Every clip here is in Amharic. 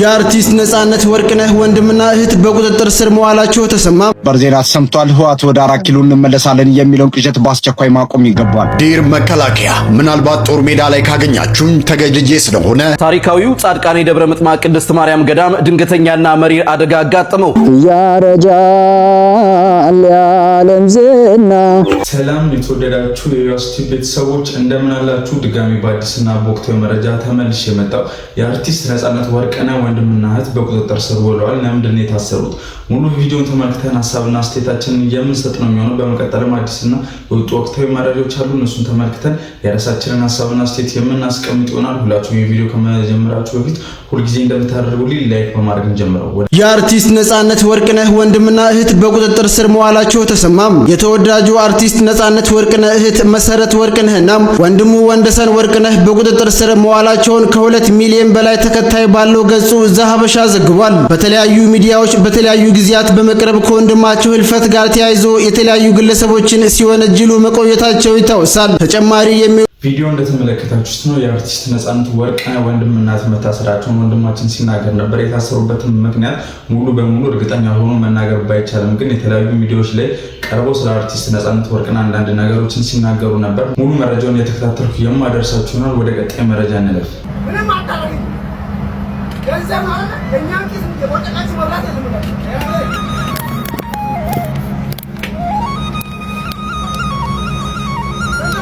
የአርቲስት ነጻነት ወርቅነህ ወንድምና እህት በቁጥጥር ስር መዋላቸው ተሰማ። በር ዜና ተሰምቷል። ህወሓት ወደ አራት ኪሎ እንመለሳለን የሚለውን ቅዠት በአስቸኳይ ማቆም ይገባል። Dear መከላከያ፣ ምናልባት ጦር ሜዳ ላይ ካገኛችሁኝ ተገድጄ ስለሆነ። ታሪካዊው ጻድቃኔ ደብረ ምጥማቅ ቅድስት ማርያም ገዳም ድንገተኛና መሪር አደጋ አጋጠመው። ያረጃል የዓለም ዝና። ሰላም የተወደዳችሁ የዩኒቨርሲቲ ቤተሰቦች፣ እንደምን አላችሁ? ድጋሚ በአዲስና በወቅታዊ መረጃ ተመልሼ የመጣው የአርቲስት ነጻነት ወርቅነህ ወንድምና እህት በቁጥጥር ስር ውለዋል። ለምንድን ነው የታሰሩት? ሙሉ ቪዲዮን ተመልክተን ሀሳብና አስተያየታችንን የምንሰጥ ነው የሚሆነው። በመቀጠልም አዲስና የወጡ ወቅታዊ መረጃዎች አሉ። እነሱን ተመልክተን የራሳችንን ሀሳብና አስተያየት የምናስቀምጥ ይሆናል። ሁላችሁም የቪዲዮ ከመጀመራችሁ በፊት ሁልጊዜ እንደምታደርጉልኝ like በማድረግ እንጀምረው። የአርቲስት ነጻነት ወርቅነህ ወንድምና እህት በቁጥጥር ስር መዋላቸው ተሰማም። የተወዳጁ አርቲስት ነጻነት ወርቅነህ እህት መሰረት ወርቅነህና ወንድሙ ወንደሰን ወርቅነህ በቁጥጥር ስር መዋላቸውን ከ2 ሚሊዮን በላይ ተከታይ ባለው ገጹ ዘሀበሻ ዘግቧል። በተለያዩ ሚዲያዎች በተለያዩ ጊዜያት በመቅረብ ከወንድማቸው ህልፈት ጋር ተያይዞ የተለያዩ ግለሰቦችን ሲወነጅሉ መቆየታቸው ይታወሳል። ተጨማሪ የሚ ቪዲዮ እንደተመለከታችሁት ነው፣ የአርቲስት ነጻነት ወርቅነህ ወንድምና እህት መታሰራቸውን ወንድማችን ሲናገር ነበር። የታሰሩበትን ምክንያት ሙሉ በሙሉ እርግጠኛ ሆኖ መናገር ባይቻልም ግን የተለያዩ ሚዲያዎች ላይ ቀርበው ስለ አርቲስት ነጻነት ወርቅነህ አንዳንድ ነገሮችን ሲናገሩ ነበር። ሙሉ መረጃውን የተከታተልኩ የማደርሳችሁ ይሆናል። ወደ ቀጣይ መረጃ እንለፍ። ምንም አታደርግም። ገንዘብ ነው አይደለ? የእኛም ኪስ የቦጨቃችሁ መብላት የለም።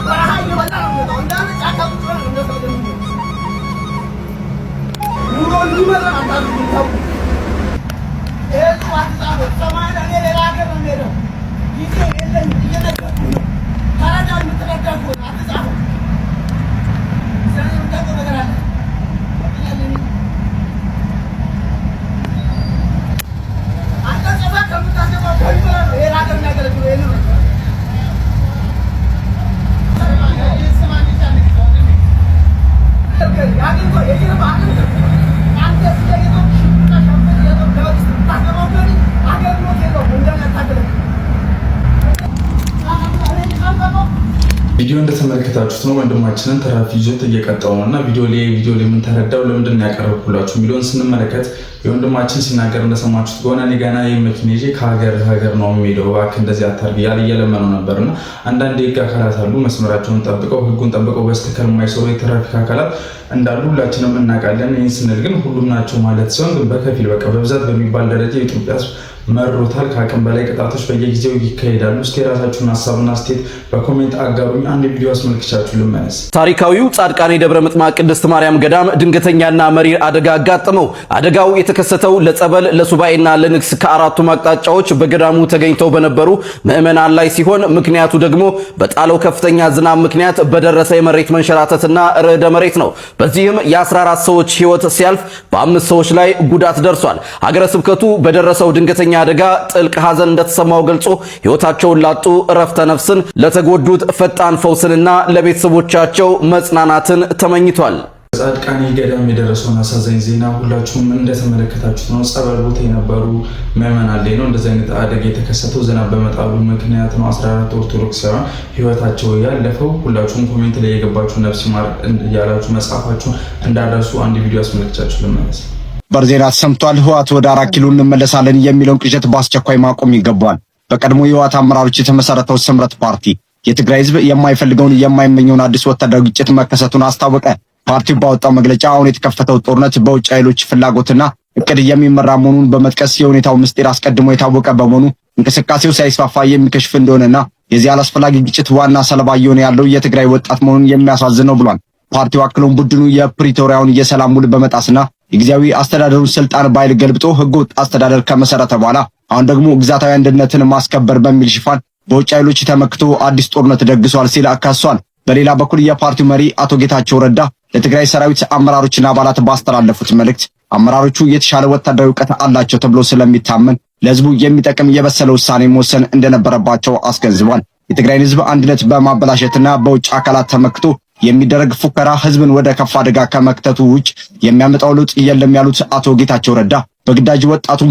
በረሃ እየበላ ነው የሚወጣው። እንዳለ ጫካ ቁጭ ብለን ነው እንደፈለገ የምንሆነው። ኑሮ እንዲመረን አታድርጉም። ተው። ይሄ ጽሑፍ አትጻፉት። ሰማይ እኔ ሌላ ሀገር ነው የምሄደው። ጊዜ የለኝም፣ እየነገርኩህ ነው። ተረዳ፣ የምትረዳ ከሆነ አትጻፈው። ስለዚህ የምታውቀው ነገር አለ። አንተ ጽፈህ ከምታስገባው ገቢ በላይ ነው ይሄ ለሀገር የሚያገለግለው ይሄ ንብረት። ቪዲዮ እንደተመለከታችሁት ነው፣ ወንድማችንን ትራፊክ ይዞት እየቀጣው ነው። እና ቪዲዮ ላይ ምን ተረዳው፣ ለምንድን ነው ያቀረብኩላችሁ የሚለውን ስንመለከት የወንድማችን ሲናገር እንደሰማችሁት ከሆነ እኔ ገና ይህ መኪና ይዤ ከሀገር ሀገር ነው የሚሄደው፣ እባክህ እንደዚህ አታርግ እያለ እየለመነው ነበር። እና አንዳንድ የህግ አካላት አሉ፣ መስመራቸውን ጠብቀው፣ ህጉን ጠብቀው በስትክክል የማይሰሩ የትራፊክ አካላት እንዳሉ ሁላችንም እናውቃለን። ይህን ስንል ግን ሁሉም ናቸው ማለት ሲሆን ግን በከፊል በቃ በብዛት በሚባል ደረጃ የኢትዮጵያ ህዝብ መሮታል። ከአቅም በላይ ቅጣቶች በየጊዜው ይካሄዳሉ። እስኪ የራሳችሁን ሀሳብና አስተያየት በ comment አጋሩኝ። አንድ ቪዲዮ አስመልክቻችሁ ልመለስ። ታሪካዊው ጻድቃኔ ደብረ ምጥማቅ ቅድስት ማርያም ገዳም ድንገተኛና መሪር አደጋ አጋጠመው። አደጋው የተከሰተው ለጸበል፣ ለሱባኤና ለንግስ ከአራቱም አቅጣጫዎች በገዳሙ ተገኝተው በነበሩ ምዕመናን ላይ ሲሆን ምክንያቱ ደግሞ በጣለው ከፍተኛ ዝናብ ምክንያት በደረሰ የመሬት መንሸራተትና ርዕደ መሬት ነው። በዚህም የ14 ሰዎች ሕይወት ሲያልፍ በአምስት ሰዎች ላይ ጉዳት ደርሷል። ሀገረ ስብከቱ በደረሰው ድንገተኛ አደጋ ጥልቅ ሐዘን እንደተሰማው ገልጾ ሕይወታቸውን ላጡ እረፍተ ነፍስን፣ ለተጎዱት ፈጣን ፈውስንና ለቤተሰቦቻቸው መጽናናትን ተመኝቷል። ጻድቃኔ ገዳም የደረሰውን አሳዛኝ ዜና ሁላችሁም እንደተመለከታችሁት ነው። ጸበል ቦታ የነበሩ ምዕመናን ላይ ነው እንደዚህ አይነት አደጋ የተከሰተው። ዝናብ በመጣሉ ምክንያት ነው 14 ኦርቶዶክሳውያን ህይወታቸው ያለፈው። ሁላችሁም comment ላይ የገባችሁ ነፍስ ይማር እያላችሁ መጻፋችሁን እንዳትረሱ። አንድ ቪዲዮ አስመልክቻችሁ ልመለስ። በር ዜና ተሰምቷል። ህወሓት ወደ አራት ኪሎ እንመለሳለን የሚለውን ቅዠት በአስቸኳይ ማቆም ይገባዋል። በቀድሞ የህወሓት አመራሮች የተመሰረተው ስምረት ፓርቲ የትግራይ ህዝብ የማይፈልገውን የማይመኘውን አዲስ ወታደራዊ ግጭት መከሰቱን አስታወቀ። ፓርቲው ባወጣው መግለጫ አሁን የተከፈተው ጦርነት በውጭ ኃይሎች ፍላጎትና እቅድ የሚመራ መሆኑን በመጥቀስ የሁኔታው ምስጢር አስቀድሞ የታወቀ በመሆኑ እንቅስቃሴው ሳይስፋፋ የሚከሽፍ እንደሆነና የዚህ አላስፈላጊ ግጭት ዋና ሰለባ እየሆነ ያለው የትግራይ ወጣት መሆኑን የሚያሳዝን ነው ብሏል። ፓርቲው አክሎም ቡድኑ የፕሪቶሪያውን የሰላም ውል በመጣስና የጊዜያዊ አስተዳደሩን ስልጣን በኃይል ገልብጦ ህገወጥ አስተዳደር ከመሰረተ በኋላ አሁን ደግሞ ግዛታዊ አንድነትን ማስከበር በሚል ሽፋን በውጭ ኃይሎች ተመክቶ አዲስ ጦርነት ደግሷል ሲል አካሷል። በሌላ በኩል የፓርቲው መሪ አቶ ጌታቸው ረዳ ለትግራይ ሰራዊት አመራሮችና አባላት ባስተላለፉት መልእክት አመራሮቹ የተሻለ ወታደራዊ እውቀት አላቸው ተብሎ ስለሚታመን ለህዝቡ የሚጠቅም የበሰለ ውሳኔ መወሰን እንደነበረባቸው አስገንዝቧል። የትግራይን ህዝብ አንድነት በማበላሸትና በውጭ አካላት ተመክቶ የሚደረግ ፉከራ ህዝብን ወደ ከፋ አደጋ ከመክተቱ ውጭ የሚያመጣው ለውጥ የለም ያሉት አቶ ጌታቸው ረዳ በግዳጅ ወጣቱን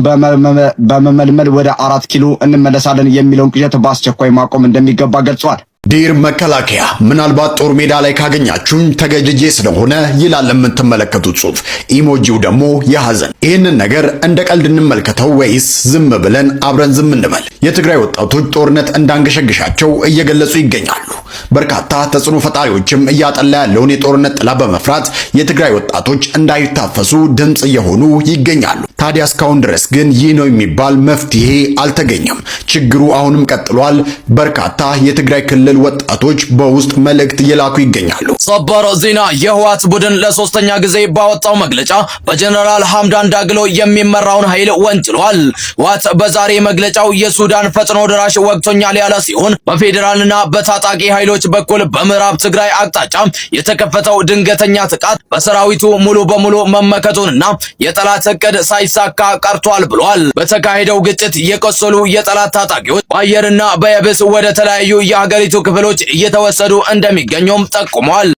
በመመልመል ወደ አራት ኪሎ እንመለሳለን የሚለውን ቅዠት በአስቸኳይ ማቆም እንደሚገባ ገልጸዋል። Dear መከላከያ፣ ምናልባት ጦር ሜዳ ላይ ካገኛችሁኝ ተገድጄ ስለሆነ ይላል የምትመለከቱት ጽሑፍ። Emoji ው ደግሞ የሐዘን። ይህንን ነገር እንደ ቀልድ እንመልከተው ወይስ ዝም ብለን አብረን ዝም እንበል? የትግራይ ወጣቶች ጦርነት እንዳንገሸግሻቸው እየገለጹ ይገኛሉ። በርካታ ተጽዕኖ ፈጣሪዎችም እያጠላ ያለውን የጦርነት ጥላ በመፍራት የትግራይ ወጣቶች እንዳይታፈሱ ድምፅ እየሆኑ ይገኛሉ። ታዲያ እስካሁን ድረስ ግን ይህ ነው የሚባል መፍትሄ አልተገኘም። ችግሩ አሁንም ቀጥሏል። በርካታ የትግራይ ክልል ወጣቶች በውስጥ መልእክት እየላኩ ይገኛሉ። ሰበር ዜና! የህወሓት ቡድን ለሶስተኛ ጊዜ ባወጣው መግለጫ በጀነራል ሐምዳን ዳግሎ የሚመራውን ኃይል ወንጅሏል። ህወሓት በዛሬ መግለጫው የሱዳን ፈጥኖ ደራሽ ወግቶኛል ያለ ሲሆን፣ በፌዴራልና በታጣቂ ኃይሎች በኩል በምዕራብ ትግራይ አቅጣጫ የተከፈተው ድንገተኛ ጥቃት በሰራዊቱ ሙሉ በሙሉ መመከቱንና የጠላት እቅድ ሳይሳካ ቀርቷል ብሏል። በተካሄደው ግጭት የቆሰሉ የጠላት ታጣቂዎች በአየርና በየብስ ወደ ተለያዩ የሀገሪቱ ክፍሎች እየተወሰዱ እንደሚገኙም ጠቁሟል።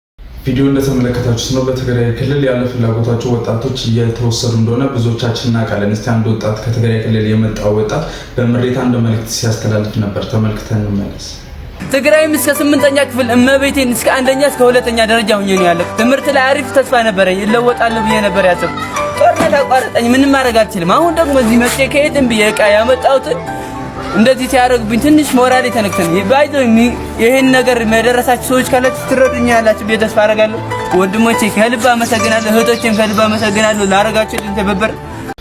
ቪዲዮ እንደተመለከታችሁት ነው። በትግራይ ክልል ያለ ፍላጎታቸው ወጣቶች እየተወሰዱ እንደሆነ ብዙዎቻችን እናውቃለን። እስቲ አንድ ወጣት፣ ከትግራይ ክልል የመጣው ወጣት በምሬት አንድ መልእክት ሲያስተላልፍ ነበር። ተመልክተን እንመለስ። ትግራይም እስከ ስምንተኛ ክፍል፣ እመቤቴን፣ እስከ አንደኛ እስከ ሁለተኛ ደረጃ ሁኜ ነው ያለኩት። ትምህርት ላይ አሪፍ ተስፋ ነበረኝ፣ እለወጣለሁ ብዬ ነበር ያሰብኩት። ጦርነት አቋረጠኝ፣ ምንም ማድረግ አልችልም። አሁን ደግሞ እዚህ መጥቼ ከየትም ብዬ ዕቃ ያመጣሁትን እንደዚህ ሲያደርጉብኝ ትንሽ ሞራሌ ተነክተን ባይዞ ይሄን ነገር የደረሳችሁ ሰዎች ካላችሁ ትረዱኛላችሁ ብዬ ተስፋ አደርጋለሁ። ወንድሞቼ ከልብ አመሰግናለሁ። እህቶቼም ከልብ አመሰግናለሁ ላደረጋችሁልኝ ትብብር።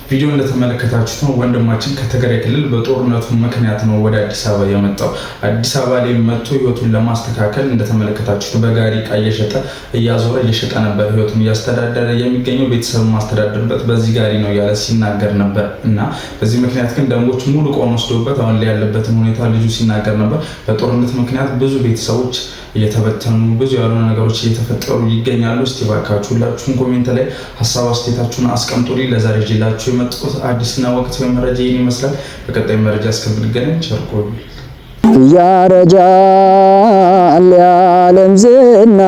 ቪዲዮ እንደተመለከታችሁት ነው። ወንድማችን ከትግራይ ክልል በጦርነቱ ምክንያት ነው ወደ አዲስ አበባ የመጣው። አዲስ አበባ ላይ መጥቶ ህይወቱን ለማስተካከል እንደተመለከታችሁት በጋሪ እቃ እየሸጠ፣ እያዞረ እየሸጠ ነበር ህይወቱን እያስተዳደረ የሚገኘው። ቤተሰብ ማስተዳደርበት በዚህ ጋሪ ነው እያለ ሲናገር ነበር። እና በዚህ ምክንያት ግን ደንቦች ሙሉ እቃውን ወስዶበት አሁን ላይ ያለበትን ሁኔታ ልጁ ሲናገር ነበር። በጦርነት ምክንያት ብዙ ቤተሰቦች እየተበተኑ፣ ብዙ ያልሆነ ነገሮች እየተፈጠሩ ይገኛሉ። እስቲ ባካችሁ ሁላችሁም comment ላይ ሀሳብ አስተያየታችሁን አስቀምጡልኝ። ለዛሬ ይዤላችሁ የመጣሁት አዲስና ወቅታዊ መረጃ ይህን ይመስላል። በቀጣይ መረጃ እስከምንገናኝ ቸር ቆዩ። ያረጃል የዓለም ዝና።